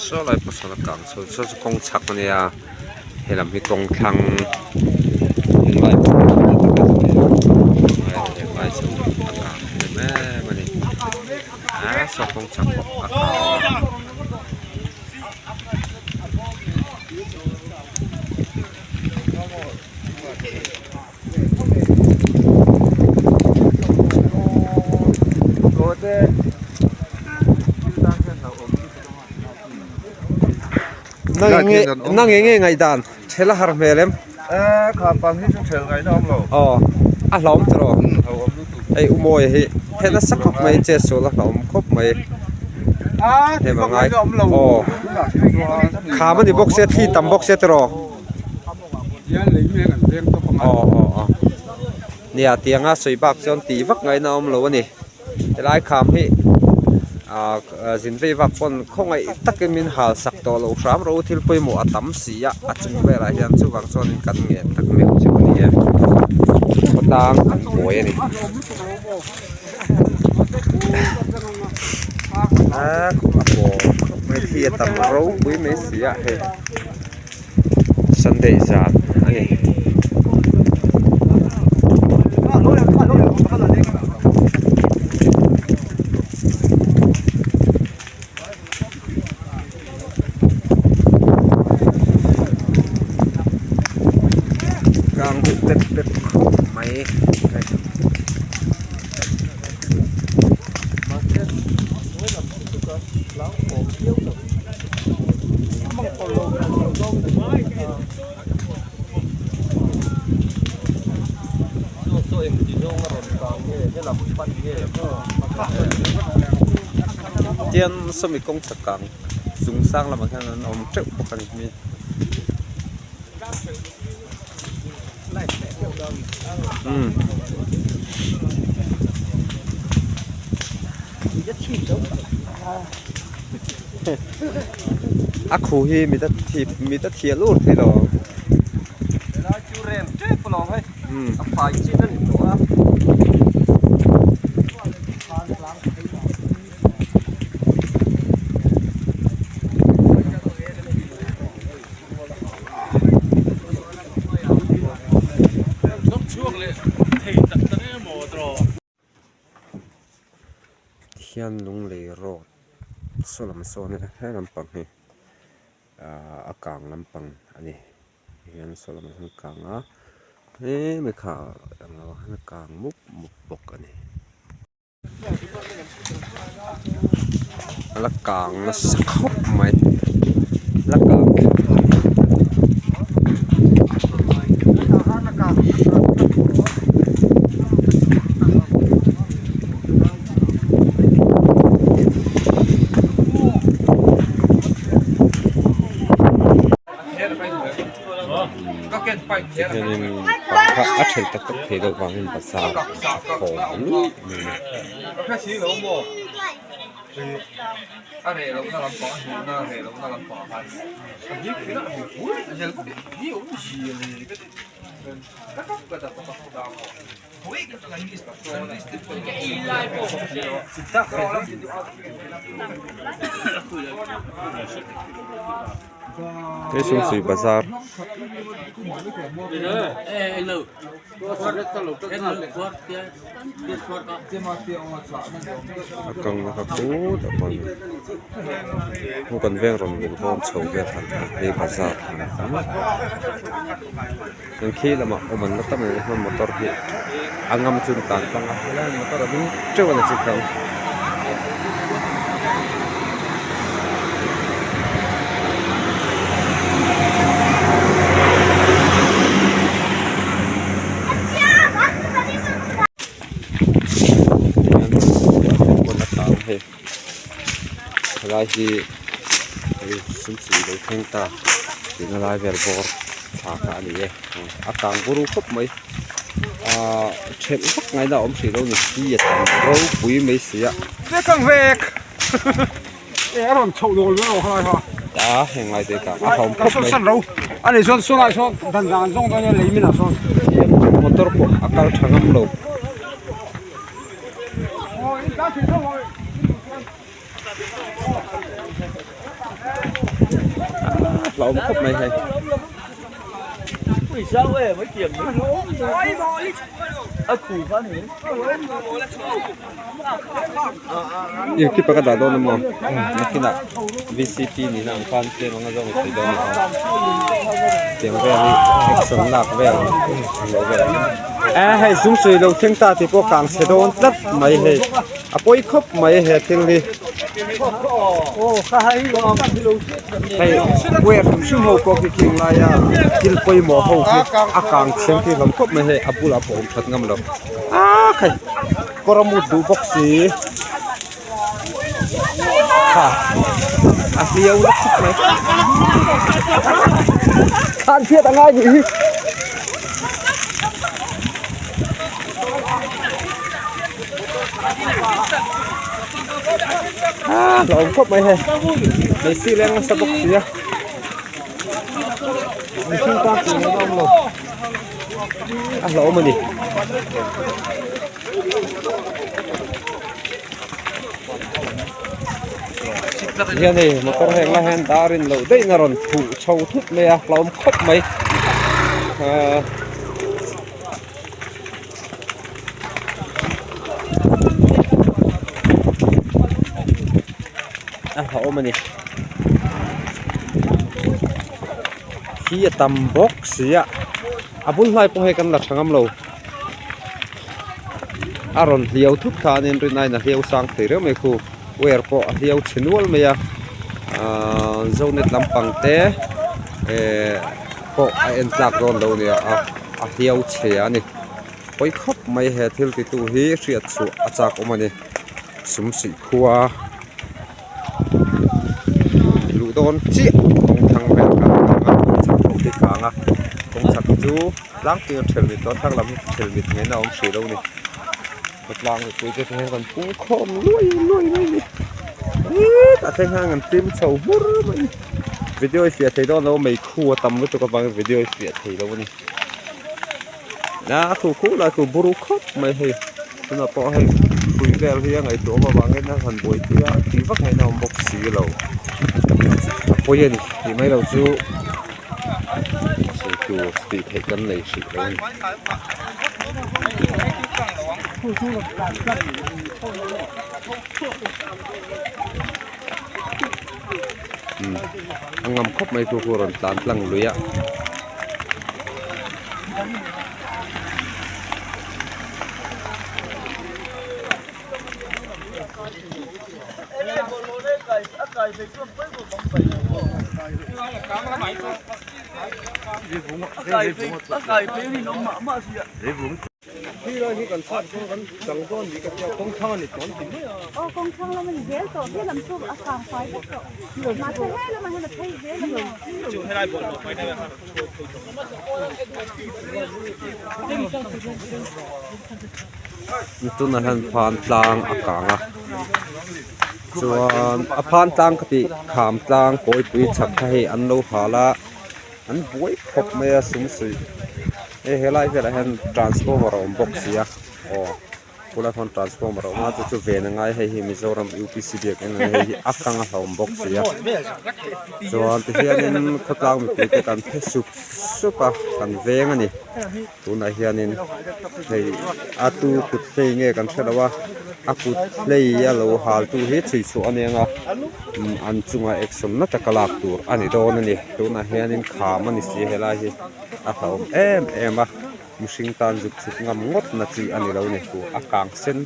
Saw lai pawh sawn a kang chho saw chu kawng chhak a nia helam hi kawng thlang helai chu a kang em em a ni a saw kawng chhak pawh a kang a. Nang enge ngaihdan thel a har hmel em? Aw a hlauhawm tawh hei u Mawia hi thel nasa khawp mai chet sual a hlauhawm khawp mai hnem a ngai aw kham a ni bawk sia thli tam bawk sia tiraw. Aw aw aw nia tianga sawi bak chuan tih vak ngaihna a awm lo a ni helai kham hi ah zin vei vak pawn khawngaih takin min hal sak tawh loh hram ro thil pawimawh a tam si a a chung velah hian chuvang chuanin kan ngen tak meuh chu a ni e khawtlang kan buai a ni a a paw khawp mai thi a tam ropui mai si a hei. Sunday zan a ni. Kang huh pep pep khawp mai hei. Tian sawmi kawng chhak kang chung sang lamah hian an awm teuh bawk a ni mi. A khu hi mit a thip mit a thial ur thei lo ang. Hian lunglei road saw lam sawn he lampang hi ahh a kang lampang a ni hian saw lamah hian a kang a hemi kha englo ah hian a kang mup mup bawk a ni. A la kang nasa khawp mai la kang Hianin kha a ṭhelh tak tak thei deuh vangin bazar a khawm luih mai a ni. He sumsui bazar a kang na kha khut a pawn hmu kan veng rawn luh bawm chho vel han hei bazar Chuan khi lamah awm an la tam em em a motor hi a ngam chu an tlan tlang a helaiah motor a ding teuh a ni chu khan. Helai hi hei sumsi lo thleng ta tihna lai vel bawr thla kha a ni e a kang buru khawp mai ahh thelh vak ngaihna a awm hrih lo ni hi a tam ropui mai si a. A heng lai te kang a hlawm khawp mai motor pawh a kal tha ngam lo. A hlauhawm khawp mai hei. Youtube ah ka dah dawn emaw nakinah vcp nihna ang khan tlem anga zawng thei dawn a ni a tiang vel hi action lak vel ang lo vel e hei zum sui lo thleng ta tih pawh kang chhe dawn tlat mai hei a pawi khawp mai he thil hi hei wire hrim hrim ho pawh khi khing laia thil pawimawh ho khi a kang chhiang thei hlawm khawp mai hei a bulah pawh awm that ngam lo aaa khai kawr a mut duh bawk si kha a hliau na khawp mai khan chhiat a ngai nih hi. Aaa hlauhawm khawp mai hei hmeichhia leng nasa bawk si a mihring tan tih ngaihna awm lo a hlauhawm a ni. Hian hei motor heng lai hian dar in loh daih in a rawn phuh chho thut mai a hlauhawm khawp mai aaa. A hlauhawm a ni khi a tam bawk si a a bul hnai pawh hei kan la tha ngam lo a rawn hliau thut kha an inrin aiin a hliau sang thei reuh mai khu wire pawh a hliau chhe nual mai a ahh zonet lampang te ehh pawh a en tlak dawn lo a ni a. a hliau chhe a ni pawi khawp mai he thil ti tu hi hriat chhuah a chak awm a ni sum suih khua luh dawn chiah kawng thlang vel kha a kang a kawng chhak ho te kang a kawng chhak chu tlangpui a ṭhelh mit tawh a thlang lam hi ṭhelh mit ngaihna a awm hrih lo a ni khawtlang mipui te hian kan pung khawm luai luai mai a ni hetah te hian an hlim chho hmur mai a ni video hi fiah thei dawn lo a meikhu a tam lutuk avangin video hi fiah thei lo a ni. A khu khu lai khu buru khawp mai hei tunah pawh hei hrui vel hi a ngaihtuah awm avangin a han buaipui a tih vak ngaihna a awm bawk si lo a pawi a ni tih mai lo chu sawi tur tih theih kan nei hrih lo a ni. A ngam khawp mai khu khu rawn tlan tlang lui a. Tunah hian phan tlang a kang a chuan a phan tlang ka tih kham tlang kawipui chhak kha hei an lo hal a an buai khawp mai a sum suih hei helai velah hian transformer a awm bawk si a aw. Khulai khawn transformer a awm a chu chu ven a ngai hei hi Mizoram UPC biakinn a ni hei hi a kang a hlauhawm bawk si a chuan tihianin khawtlang mipui te kan phe sup sup a kan veng a ni tunah hianin hei a tu kut hlei nge kan hre lo a a kut hlei a lo hal tu hi chhui chhuah a ni ang a an chungah action na taka lak tur a ni dawn a ni tunah hianin kham a ni si helai hi a hlauhawm em em a. Mihring tan zuk chhuk ngam ngawt na chi a ni lo ni ku a kang sen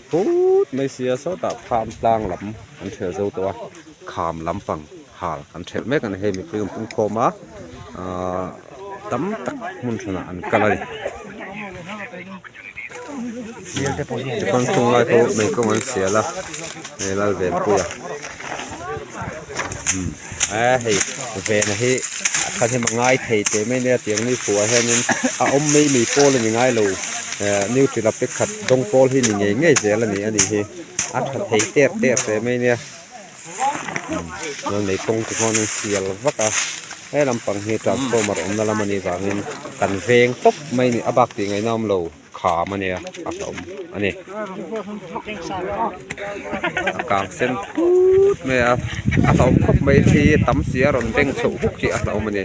phut mai sia sawtah kham tlang lam an ṭhelh zo tawh a kham lampang hal an ṭhelh mek a ni hei mipui an pung khawm a ahh tam tak hmun hranah an kal a ni chuan chung lai pawh mei kawng an sial a hei Lalvenpuia umm a hei vena hi a thahnem a ngai thei teh mai nia tiang ni khuah hianin a awm mai mai pawl a ni ngai lo eh nutri la pek khat dawng pawl hi ni ngei ngei zel a ni a nih hi a tha thei ter ter teh mai nia umm chuan lei kawng te khawn an sial vak a he lampang hi transformer awmna lam a nih vangin kan veng tawp mai a ni a bak tih ngaihna a awm lo. Kham a nia a hlauhawm a ni. A kang sen phut mai a, a hlauhawm khawp mai thli tam si a rawn beng chhoh huk hi a hlauhawm a ni.